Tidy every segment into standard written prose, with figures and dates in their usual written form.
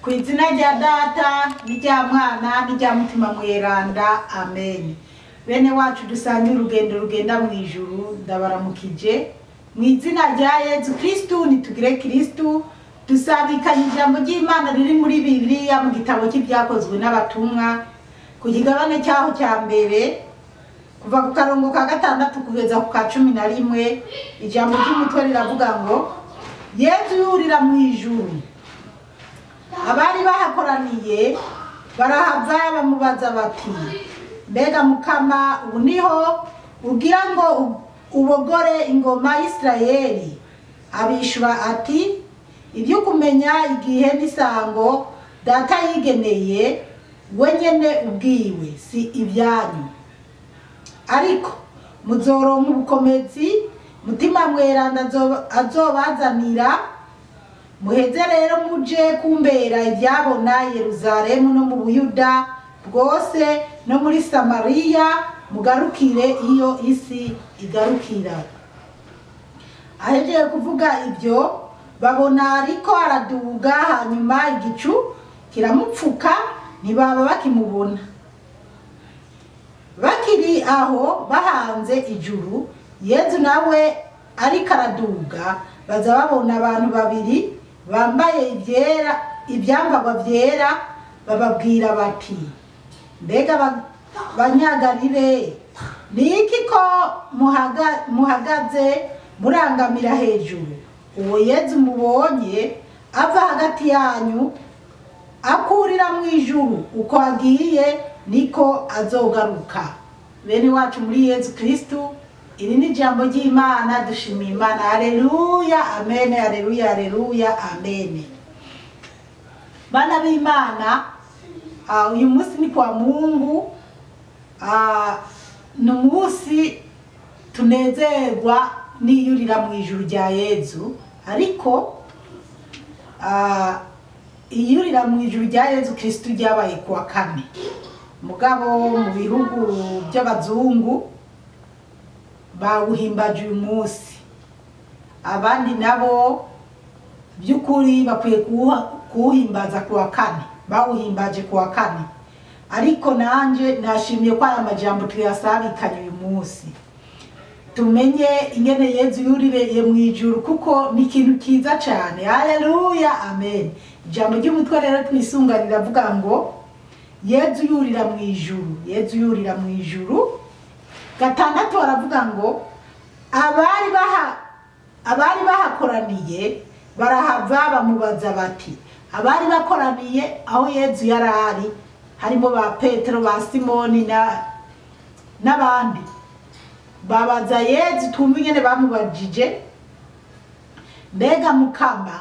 Ku izina rya Data n'irya Mwana n'irya Mutima Mweranda, amen. Bene wacu dusangiye urugendo rugenda mu ijuru, ndabaramukije mu izina rya Yezu Kristu. Nitugire Kristu. Dusabikanye ijambo ry'Imana riri muri Bibiliya mu gitabo cy'Ibyakozwe n'Abatumwa, ku kigabane cyaho cya mbere, kuva ku karongo ka 6 kugeza ku ka 11. Ijambo ry'umutwe riravuga ngo: Yezu yurira mu ijuru. Abari bahakoraniye barahava bamubaza bati: mbega Mukama, ubu niho ugira ngo ubogore ingoma y'Isirayeli? Abishura ati: ibyo kumenya igihe n'isango Data yigeneye wenyene ubwiwe si ibyanyu, ariko muzoronka ubukomezi Mutima Mweranda azobazanira, muheze rero muje kumbera ibyabona Yeruzalemu no mu Buyuda bwose no muri Samariya, mugarukire iyo isi igarukira. Ahejeje kuvuga ibyo, babona ariko araduga, hanyuma igicu kiramupfuka, ntibaba bakimubona. Bakiri aho bahanze ijuru, Yezu nawe ariko araduga, baza babona abantu babiri bambaye ibyera, ibyambarwa byera, bababwira bati: mbega Banyagalile, ni iki ko muhagaze murangamira hejuru? Uwo Yezu mubonye ava hagati yanyu akurira mu ijuru, uko agiye niko azogaruka. Bene wacu muri Yezu Kristu, iri ni ijambo ry'Imana. Dushimiye Imana. Haleluya, amen, haleluya, haleluya, amen. Bana b'Imana, uyu munsi ni kwa Mungu, ni umunsi tunezerwa n'iyurira mu ijuru rya Yezu. Ariko iyurira mu ijuru rya Yezu Kristu ryabaye kuwa kane, mugabo mu bihugu by'abazungu bawuhimbaje uyu munsi. Abandi nabo by'ukuri bakwiye kuwuhimbaza kuwa kane, bawuhimbaje kuwa kane. Ariko nanje nashimye ko aya majambo tuyasabikanye uyu munsi, tumenye ingene Yezu yuririye mu ijuru, kuko ni ikintu kiza cyane. Haleluya, amen. Ijambo ry'umutwe rero twisunga riravuga ngo: Yezu yurira mu ijuru. Yezu yurira mu ijuru. 6 baravuga ngo: abari bahakoraniye barahava bamubaza bati. Abari bakoraniye aho Yezu yari ari, harimo ba Petero, ba Simoni n'abandi, babaza Yezu. Twumva ingene bamubajije: mbega Mukama,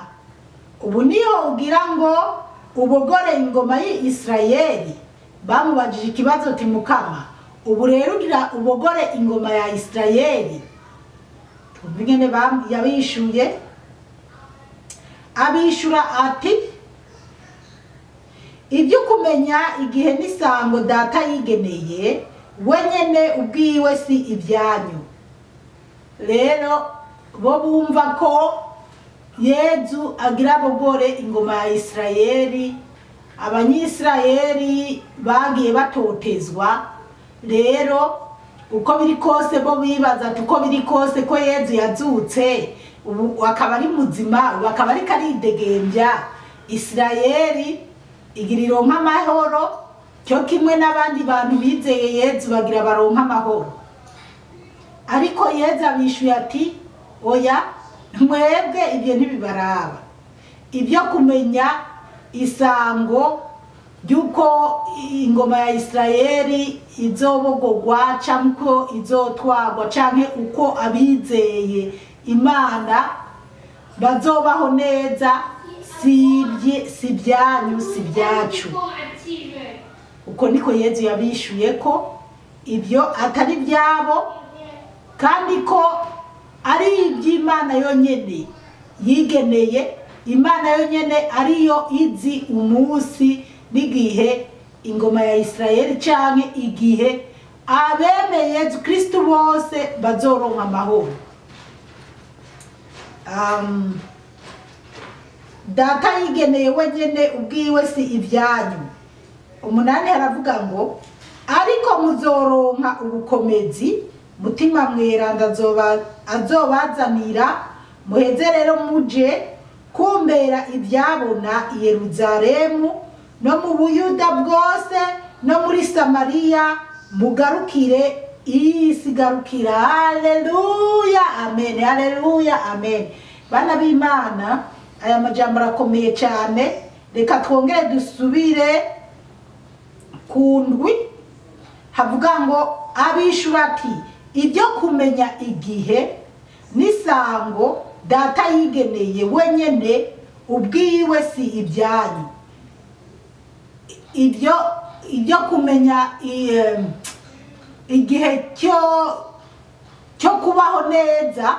ubu niho ugira ngo ubogore ingoma y'Isirayeli? Bamubajije ikibazo ati: Mukama, ubu rero ugira ubogore ingoma ya Isirayeli? Twumva ingene yabishuye. Abishura ati: ibyo kumenya igihe n'isango Data yigeneye wenyene ubwiwe si ibyanyu. Rero bo bumva ko Yezu agira bogore ingoma ya Isirayeli. Abanyisirayeli bagiye batotezwa, rero uko biri kose bo bibaza uko biri kose ko Yezu yazutse ubu akaba ari muzima, ubu akaba ariko aridegembya, Isirayeli igira ironka amahoro, cyo kimwe n'abandi bantu bizeye Yezu bagira baronka amahoro. Ariko Yezu abishuye ati: oya, mwebwe ibyo ntibibaraba. Ibyo kumenya isango ry'uko ingoma ya Isirayeli izobogogwa canke uko izotwagwa canke uko abizeye Imana bazobaho neza, si byanyu, si byacu. Uko niko Yezu yabishuye ko ibyo atari byabo, kandi ko ari iby'Imana yonyene yigeneye. Imana yonyene ariyo izi umunsi n'igihe ingoma ya Isirayeli canke igihe abemeye Yezu Kristu bose bazoronka amahoro. Data yigeneye wenyene ubwiwe si ibyanyu. 8 haravuga ngo ariko muzoronka ubukomezi, Mutima Mweranda azobazanira, muheze rero muje kumbera ibyabona i Yeruzalemu no mu Buyuda bwose no muri Samariya, mugarukire isigarukira. Haleluya, amen, haleluya, amen. Bana b'Imana, aya majambo arakomeye cyane. Reka twongere dusubire ku 7, havuga ngo abishura ati ibyo kumenya igihe n'isango Data yigeneye wenyene ubwiwe si ibyanyu. Ibyo kumenya igihe cyo kubaho neza,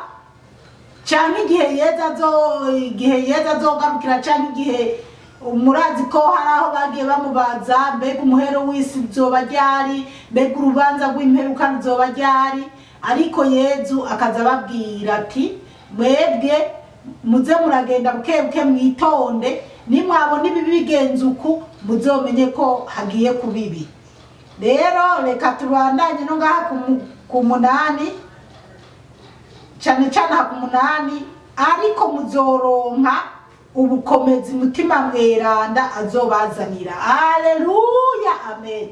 cyangwa igihe Yezu azogarukira, cyangwa igihe murazi ko hari aho bagiye bamubaza mbega umuhero w'isi uzoba ryari, mbega urubanza rw'imperuka ruzoba ryari, ariko Yezu akaza ababwira ati mwebwe muze muragenda buke buke mwitonde, nimwabona ibi bigenze uku muzomenye ko hagiye kubibi. Rero reka tubandanye no ngaha ku 8, cyane cyane ku 8, ariko muzoronka ubukomezi Mutima Mweranda azobazanira. Haleluya, amen.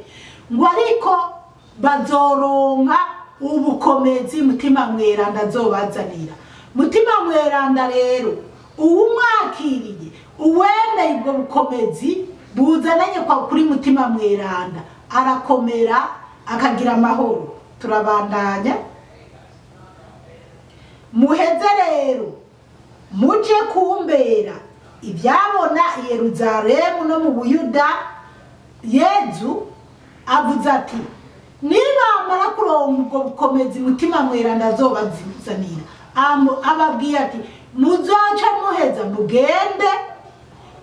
Ngo ariko bazoronka ubukomezi Mutima Mweranda azobazanira. Mutima Mweranda rero uwumwakiriye, uwemeye ubwo bukomezi buzananye kwa kuri Mutima Mweranda, arakomera akagira amahoro. Turabandanya. Muheze rero muje kumbera ibyabona i Yeruzalemu no mu Buyuda. Yezu avuze ati nibamara kuronka ubwo bukomezi Mutima Mweranda azobazanira, ababwiye ati muzoca muheza mugende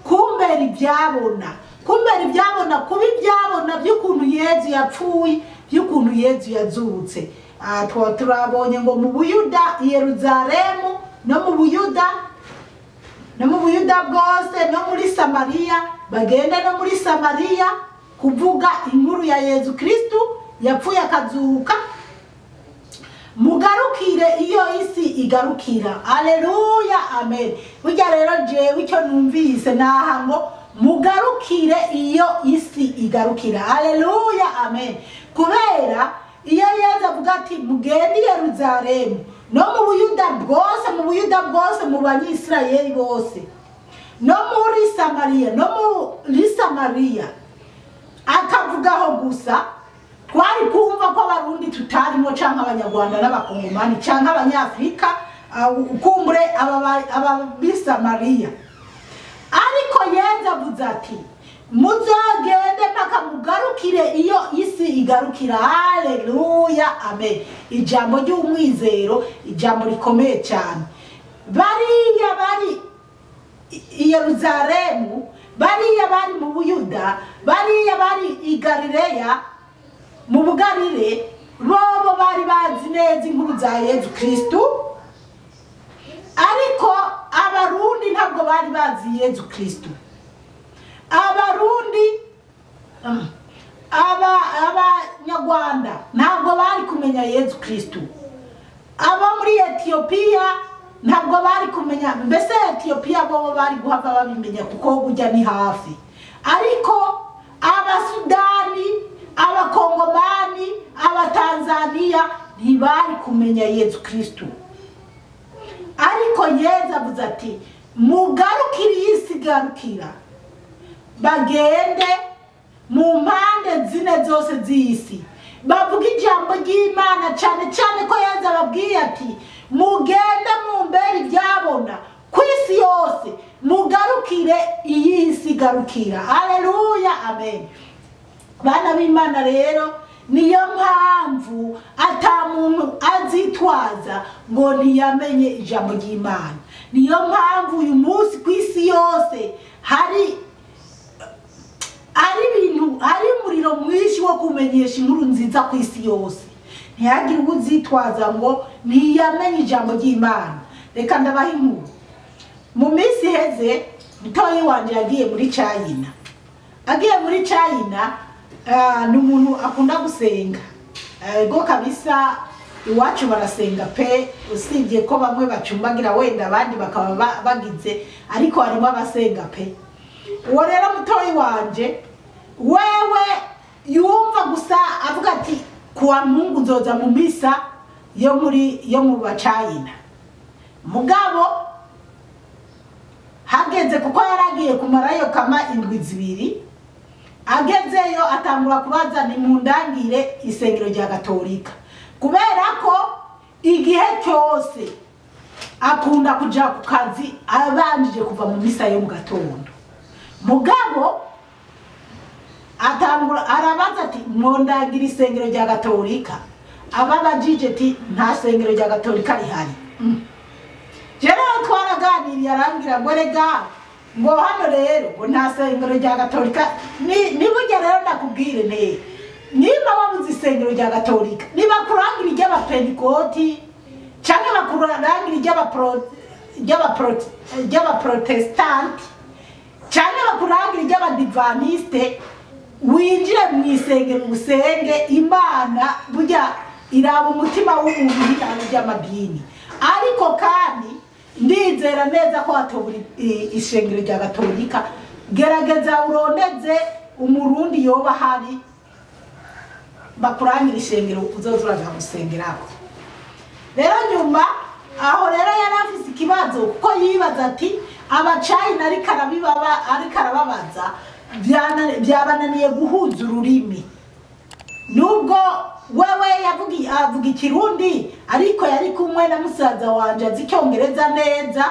kumbera ibyabona, kumbera ibyabona, kuba ibyabona by'ukuntu Yezu yapfuye, by'ukuntu Yezu yazutse. Turabonye ngo mu Buyuda, i Yeruzalemu no mu Buyuda, no mu Buyuda bwose no muri Samariya, bagenda no muri Samariya kuvuga inkuru ya Yezu Kristu yapfuye akazuka. Mugarukire iyo isi igarukira. Haleluya, amen. Burya rero jewe icyo numvise naha ngo mugarukire iyo isi igarukira. Haleluya, amen. Kubera iyo Yezu avuga ati mugende i Yeruzalemu no mu Buyuda bwose, mu Buyuda bwose, mu Banyisirayeli bose, no muri Samariya, no muri Samariya, akavugaho gusa, twari kumva ko Abarundi tutarimo, canke Abanyarwanda n'Abakongomani canke Abanyafrika, kumbure Ababisamariya. Ariko Yezu avuze ati muzogende mpaka mugarukire iyo isi igarukira. Haleluya, amen. Ijambo ry'umwizero, ijambo rikomeye cyane. Bariya bari i Yeruzalemu, bariya bari mu Buyuda, bariya bari i Galileya, mu Bugalile, bobo bari bazi neza inkuru za Yezu Kristu, ariko Abarundi ntabwo bari bazi Yezu Kristu. Abarundi, Abanyarwanda ntabwo bari kumenya Yezu Kristu. Abo muri Ethiopia ntabwo bari kumenya, mbese Ethiopia bo bari guhava babimenya kuko burya ni hafi. Ariko Abasudani, Abakongomani, Abatanzania ntibari kumenya Yezu Kristu. Ariko Yezu avuze ati mugarukire iyi si igarukira, bagende mu mpande zine zose z'isi bavuga ijambo ry'Imana, cyane cyane ko Yezu ababwiye ati mugende mumbere ibyabona ku isi yose, mugarukire iyi si igarukira. Haleluya, amen. Bana b'Imana rero niyo mpamvu ata muntu azitwaza ngo ntiyamenye ijambo ry'Imana. Niyo mpamvu uyu munsi ku isi yose hari ibintu, hari umuriro mwinshi wo kumenyesha inkuru nziza ku isi yose. Ntihagire uzitwaza ngo ntiyamenye ijambo ry'Imana. Reka ndabaha inkuru. Mu minsi iheze Mutoyi wanje yagiye muri China. Agiye muri China, ni umuntu akunda gusenga. Ego kabisa, iwacu barasenga pe, usibye ko bamwe bacumbagira wenda abandi bakaba bagize, ariko harimo abasenga pe. Uwo rero mutoyi wanje wewe yumva gusa avuga ati kuwa Mungu nzoza mu misa yo mu bacayina. Mugabo hageze, kuko yaragiye kumarayo kama indwi zibiri, agezeyo atangura kubaza ni mundangire isengero rya Gatolika, kubera ko igihe cyose akunda kuja ku kazi abanjije kuva mu misa yo mu gatondo. Mugabo atangura arabaza ati mundangira isengero rya Gatolika, ababajije ati nta sengero rya Gatolika rihari. Rero twaraganiriye arambwira ngo rega ngo hano rero ngo nta sengero rya Gatolika. Ni burya rero ndakubwire ne, niba wabuze isengero rya Gatolika, niba kurangira iry'abapentikoti cyangwa bakurangira iry'abaprotestanti cyangwa bakurangira iry'abadivaniste, winjire mu isengero usenge Imana. Burya iraba umutima w'umuntu, ntiraba iry'amadini. Ariko kandi ndizera neza ko hatobura ishengero rya Gatolika. Gerageza urondeze umurundi yoba hari bakurangira ishengero uzoza uraja gusengerako. Rero nyuma aho rero yari afise ikibazo, kuko yibaza ati abacayina ariko arabibaba, ariko arababaza, byabananiye guhuza ururimi, nubwo wewe avuga ikirundi, ariko yari kumwe na musaza wanje azi icyongereza neza,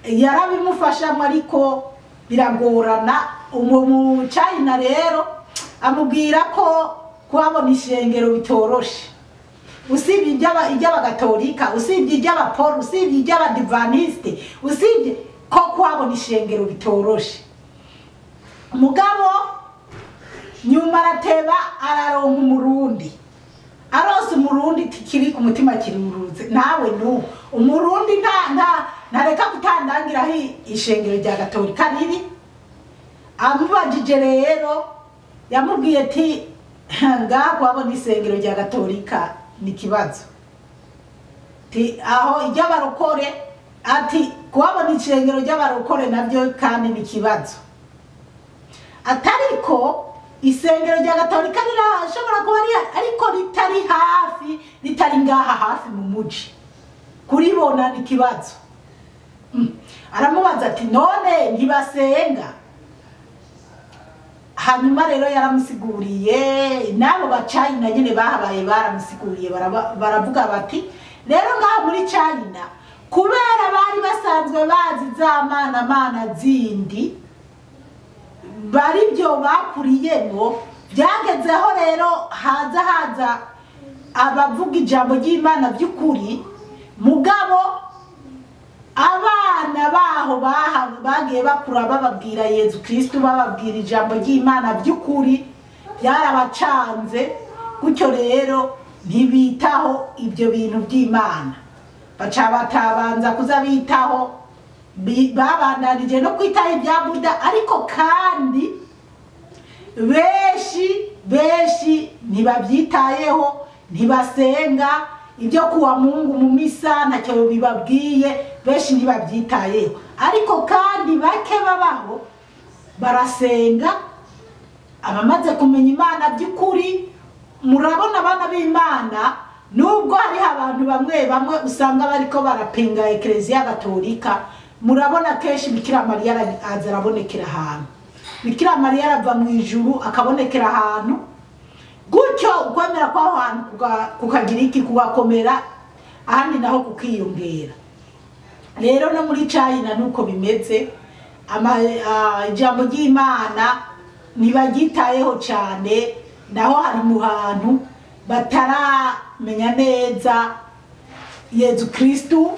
yarabimufashamo, ariko biragorana. Uwo mu China rero amubwira ko kuhabona ishengero bitoroshe, usibye iry'abagatolika, usibye iry'abapolo, usibye iry'abadivaniste, usibye ko kuhabona ishengero bitoroshe. Mugabo nyuma arateba araronka umurundi. Aronse umurundi, kiri ku mutima kiruruze nawe nu umurundi nta ntareka kutandangiraho ishengero rya Gatolika riri. Amubajije rero yamubwiye ati ngaha kuhabona isengero rya Gatolika ni ikibazo, ti aho iry'abarokore, ati kuhabona ishengero ry'abarokore nabyo kandi ni ikibazo, atariko isengero rya Gatolika rirashobora kuba rihari, ariko ritari hafi, ritari ngaha hafi mu muji, kuribona ni ikibazo. Aramubaza ati none ntibasenga? Hanyuma rero yaramusiguriye, n'abo bacayina nyine bahabaye baramusiguriye, baravuga bati rero ngaha muri China, kubera bari basanzwe bazi za mana mana zindi bari byo bakuriyemo, byagezeho rero haza abavuga ijambo ry'Imana by'ukuri. Mugabo abana baho bagiye bakura bababwira Yezu Kristu, bababwira ijambo ry'Imana by'ukuri, byarabacanze. Gutyo rero ntibitaho ibyo bintu by'Imana, baca batabanza kuza bitaho, babandanije no kwitaho ibya Buda. Ariko kandi benshi benshi ntibabyitayeho, ntibasenga, ibyo kuwa Mungu mu misa ntacyo bibabwiye, benshi ntibabyitayeho. Ariko kandi bake babaho barasenga, abamaze kumenya Imana by'ukuri. Murabona abana b'Imana, nubwo hariho abantu bamwe bamwe usanga bariko barapinga Ekereziya Gatolika, murabona kenshi Bikira Mariya aza arabonekera ahantu, Bikira Mariya arava mu ijuru akabonekera ahantu, gutyo ukwemera kw'aho hantu kukagira iki, kugakomera, ahandi naho kukiyongera. Rero no muri China nuko bimeze, ijambo ry'Imana ntibaryitayeho cyane, naho hari mu hantu bataramenya neza Yezu Kristu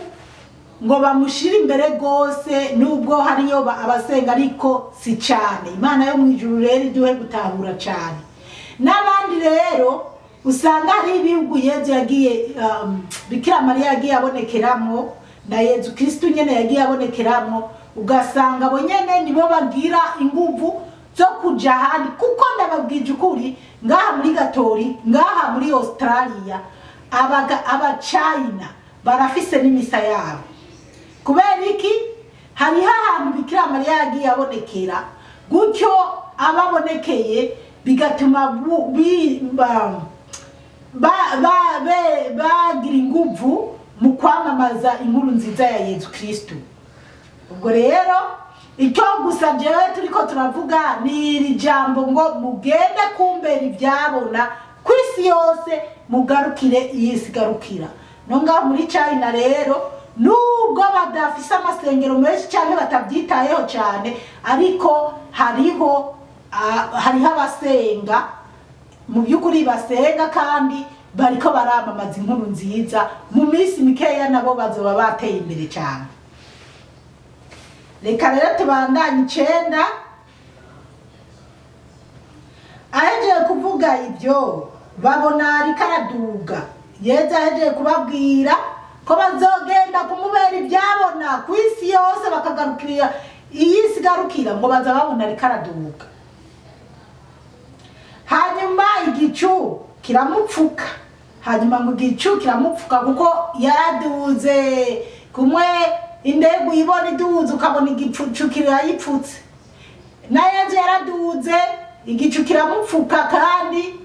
ngo bamushire imbere rwose, nubwo hariyo abasenga ariko si cyane. Imana yo mu ijuru rero iduhe gutahura cyane. N'abandi rero usanga hari ibihugu Yezu yagiye, Bikira Mariya yagiye abonekeramo, na Yezu Kristu nyene yagiye abonekeramo. Ugasanga abo nyene nibo bagira inguvu zo kuja ahandi, kuko ndababwije ukuri, ngaha muri Gatori, ngaha muri Australia, Abachina barafise n'imisa yabo. Kubera iki? Hariho ahantu Bikira Mariya yagiye abonekera, gutyo ababonekeye bigatuma bagira inguvu mu kwamamaza inkuru nziza ya Yezu Kristu. Ubwo rero icyo gusa jewe turiko turavuga ni iri jambo ngo mugende kumbera ibyabona ku isi yose, mugarukire iyi si igarukira. No ngaho muri China rero, nubwo badafise amasengero menshi cyane, batabyitayeho cyane, ariko hariho abasenga, mu by'ukuri basenga kandi bariko baramamaza inkuru nziza. Mu minsi mikeya nabo bazoba bateye imbere cyane. Reka rero tubandanye 9. Ahejeje kuvuga ibyo, babona ariko araduga. Yezu ahejeje kubabwira ko bazogenda kumubera ibyabona ku isi yose, bakagarukira iyi si igarukira, ngo baza babona ariko araduga. Hanyuma igicu kiramupfuka. Hanyuma ngo igicu kiramupfuka kuko yaraduze. Kumwe indege uyibona iduze ukabona igicu kirayipfutse, na Yezu yaraduze igicu kiramupfuka, kandi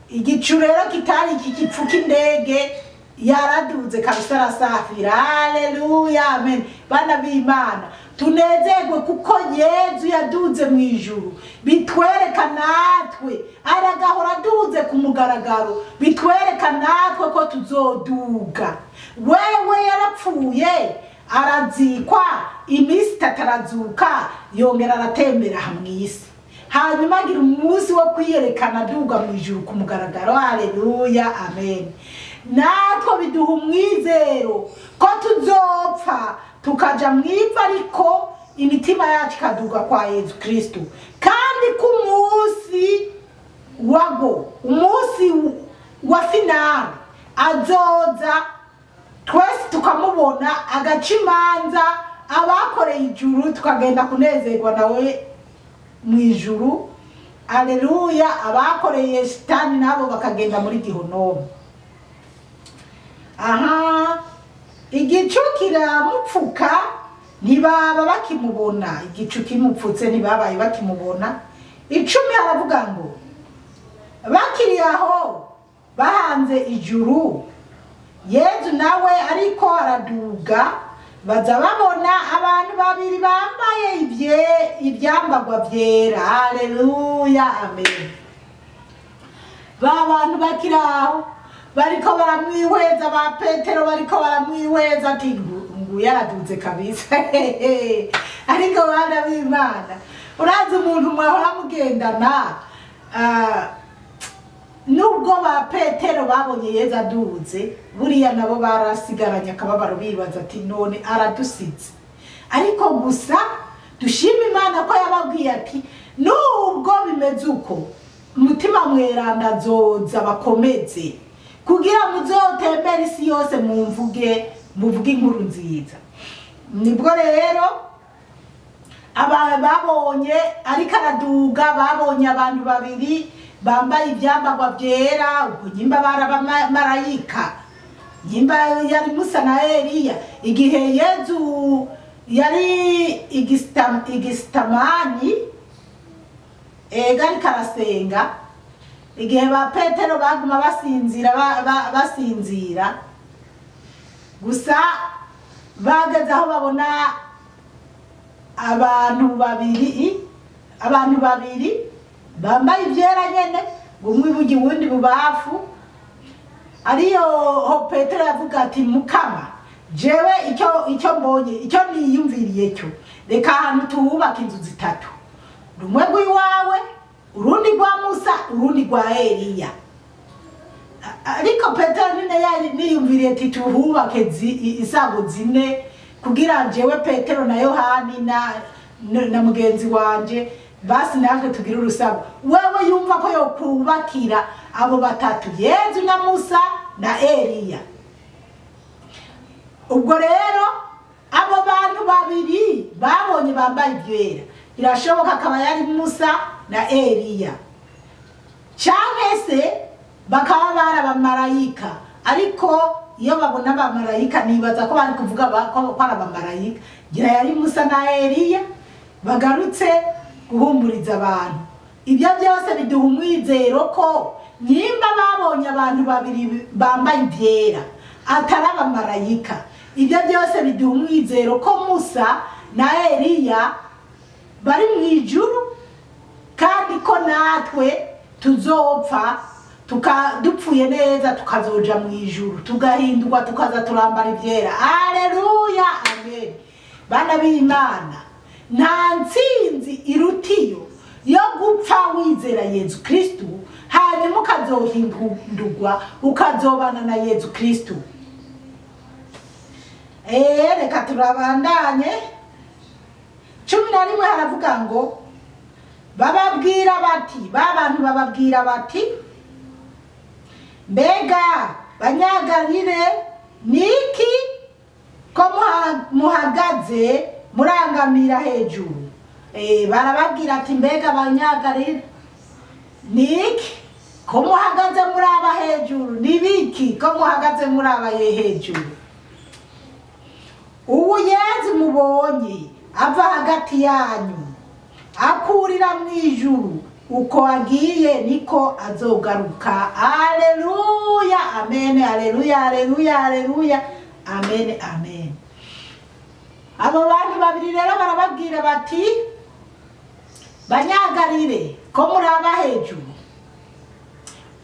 igicu rero kitari iki gipfuka indege. Yaraduze kabisa, arasafira. Haleluya, amen. Bana b'Imana, tunezerwe kuko Yezu yaduze mu ijuru, bitwereka natwe aragahora aduze ku mugaragaro, bitwereka natwe ko tuzoduga. Wewe yarapfuye arazikwa, iminsi itatu arazuka, yongera aratembera aha mw'isi, hanyuma agira umunsi wo kwiyerekana aduga mu ijuru ku mugaragaro. Haleluya, amen. Natwe biduha umwizero ko tuzopfa tukaja mw'ivu, ariko imitima yacu ikaduga kwa Yezu Kristu, kandi ku munsi wago, umunsi wa finale, azoza twese tukamubona, agaca imanza abakoreye ijuru, tukagenda kunezerwa nawe mu ijuru. Aleluya. Abakoreye shitani nabo bakagenda muri gihonomu. Aha igicu kiramupfuka, ntibaba bakimubona. Igicu kimupfutse, ntibabaye bakimubona. 10 aravuga ngo bakiri aho bahanze ijuru, Yezu nawe ariko araduga, baza babona abantu babiri bambaye ibyambagwa byera. Haleluya, amen. Ba bantu bakiri aho bariko baramwihweza, ba Petero bariko baramwihweza ati ngu yaraduze kabisa. Ariko bana b'Imana, urazi umuntu mwahora mugendana, nubwo ba Petero babonye Yezu aduze, buriya nabo barasigaranye akababaro, bibaza ati none aradusize. Ariko gusa dushima Imana ko yababwiye ati nubwo bimeze uko, Mutima Mweranda azoza bakomeze, kugira muzotembere isi yose muvuge inkuru nziza. Nibwo rero aba babonye ariko araduga, babonye abantu babiri bambaye ibyambagwa byera, ubwo nyimba barabamarayika, nyimba yari Musa na Eliya. Igihe Yezu yari igistamani ega ariko arasenga, igihe ba Petero baguma basinzira, basinzira gusa, bageze aho babona abantu babiri bambaye ibyera nyene, ngo umwe iburyo uwundi bubafu. Ariyo ho Petero yavuga ati Mukama, jewe icyo mbonye, icyo niyumviriye cyo, reka ahantu tuhubaka inzu zitatu, rumwe rw'iwawe, urundi rwa Musa, urundi rwa Eliya. Ariko Petero nyine yari niyumviriye ati tuhubake isago zine, kugira jewe Petero na Yohani na mugenzi wanje basi natwe tugire urusago. Wewe yumva ko yokubakira abo batatu, Yezu na Musa na Eliya. Ubwo rero Abo bantu babiri babonye bambaye ibyera, birashoboka akaba yari Musa na Eliya, cyangwa se bakaba bari abamarayika. Ariko iyo babona abamarayika nibaza ko bari kuvuga ko ari abamarayika. Ngira yari Musa na Eliya bagarutse guhumuriza abantu. Ibyo byose biduha umwizero ko nimba babonye abantu babiri bambaye ibyera atari abamarayika, ibyo byose biduha umwizero ko Musa na Eliya bari mu ijuru, kandi ko natwe tuzopfa dupfuye neza tukazoja mu ijuru, tugahindurwa tukaza turambara ibyera. Aleluya, amen. Bana b'Imana, nta ntsinzi irutiyo yo gupfa wizera Yezu Kristu, hanyuma ukazohindurwa ukazobana na Yezu Kristu. Reka turabandanye. 11 haravuga ngo bababwira bati, ba bantu bababwira bati, mbega Banyagalile niki ko muhagaze murangamira hejuru? Barababwira ati mbega Banyagalile niki ko muhagaze muraba hejuru? Nibiki ko muhagaze muraba hejuru? Ubu Yezu mubonye ava hagati yanyu akurira mu ijuru, uko agiye niko azogaruka. Aleluya, amen, aleluya, aleluya, aleluya, amen, amen. Abo bantu babiri rero barababwira bati Banyagalile ko muraba hejuru,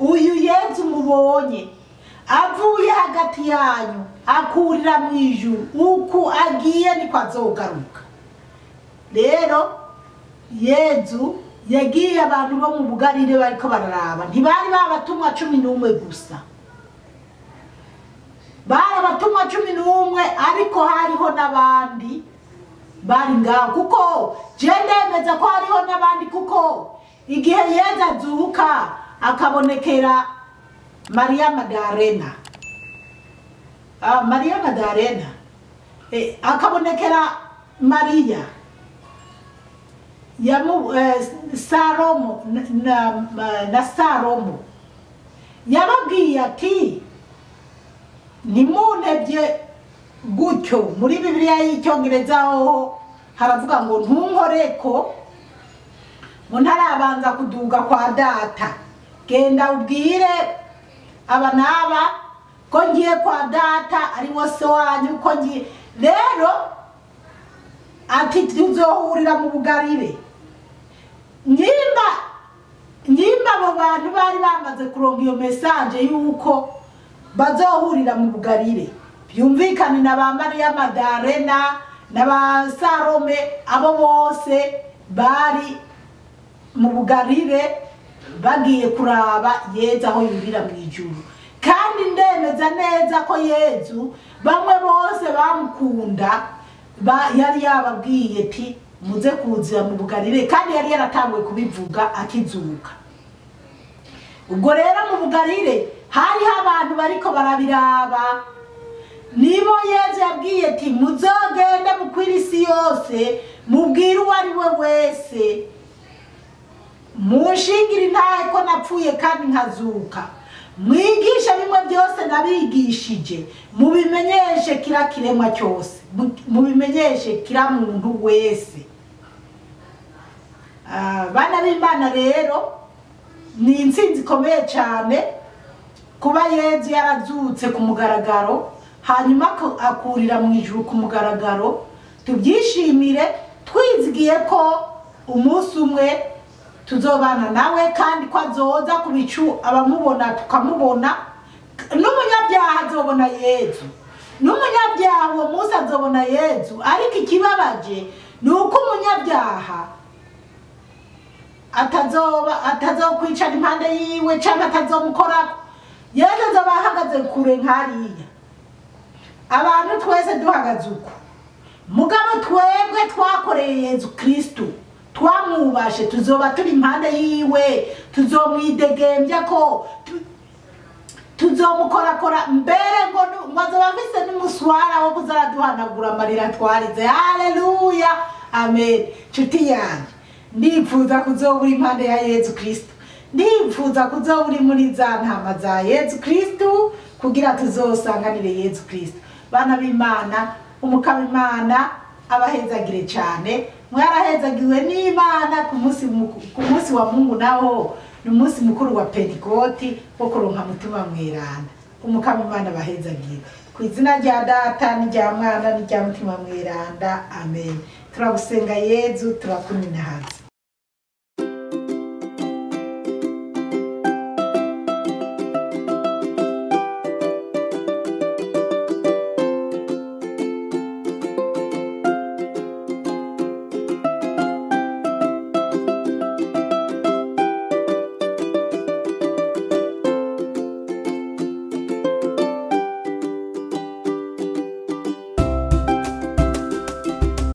uyu Yezu mubonye avuye hagati yanyu akurira mu ijuru, uko agiye niko azogaruka. Rero Yezu yagiye abantu bo mu Bugarire bariko bararaba, ntibari babatumwa 11 gusa, bari abatumwa 11, ariko hariho n'abandi bari ngaho. Kuko je ndemeza ko hariho n'abandi, kuko igihe Yezu azuka akabonekera Maria Magdalena, Maria Magdalena akabonekera Maria Salomo na Salomo, yababwiye ati ntimuntebye gutyo. Muri Bibiliya y'Icyongereza ho haravuga ngo ntunkoreko ngo ntarabanza kuduga kwa data, genda ubwire aba n'aba ko ngiye kwa data ari wo se wanyu, ko ngiye. Rero ati tuzohurira mu Bugarire. Nimba abo bantu bari bamaze kuronka iyo message yuko bazohurira mu Bugarire, byumvikane na ba Maria Magdalena na ba Salome, abo bose bari mu Bugarire bagiye kuraba Yezu aho yurira mu ijuru. Kandi ndemeza neza ko Yezu bamwe bose bamukunda yari yababwiye ati muze kuzira mu Bugarire, kandi yari yaratanguye kubivuga akizuka. Ubwo rero mu Bugarire hariho abantu bariko barabiraba, nibo Yezu yabwiye ati muzogende mukwira isi yose mubwire uwo ari we wese, munshingira intahe ko napfuye kandi nkazuka, mwigishe bimwe byose nabigishije, mubimenyeshe kila kiremwa cyose, mubimenyeshe kila muntu wese. Bana b'Imana rero ni intsinzi ikomeye cyane kuba Yezu yarazutse ku mugaragaro, hanyuma akurira mu ijuru ku mugaragaro. Tubyishimire twizigiye ko umunsi umwe tuzobana nawe, kandi ko azoza ku bicu abamubona tukamubona. N'umunyabyaha azobona Yezu, n'umunyabyaha uwo munsi azobona Yezu. Ariko ikibabaje ni uko umunyabyaha atazokwicara impande yiwe cyangwa atazomukorako. Yezu azoba ahagaze kure nkariya, abantu twese duhagaze uko. Mugabo twebwe twakoreye Yezu Kristu, twamwubashe, tuzoba turi impande yiwe, tuzomwidegembya ko Tuzomukorakora mbere ngo azoba afise n'umuswara wo kuza araduhanagura amarira twarize. Haleluya, amen. Nshuti yanjye, ndipfuza kuzoba uri impande ya Yezu Kristo, ndipfuza kuzoba uri muri za ntama za Yezu Kristo, kugira tuzosanganire Yezu Kristo. Bana b'Imana, Umukama Imana abahezagire cyane. Mwarahezagiwe n'Imana ku munsi wa Mungu, naho ni umunsi mukuru wa Pentikoti wo kuronka Mutima Mweranda. Umukama Imana abahezagire ku izina rya Data n'irya Mwana n'irya Mutima Mweranda, amen. Turagusenga Yezu, turakuninahaza.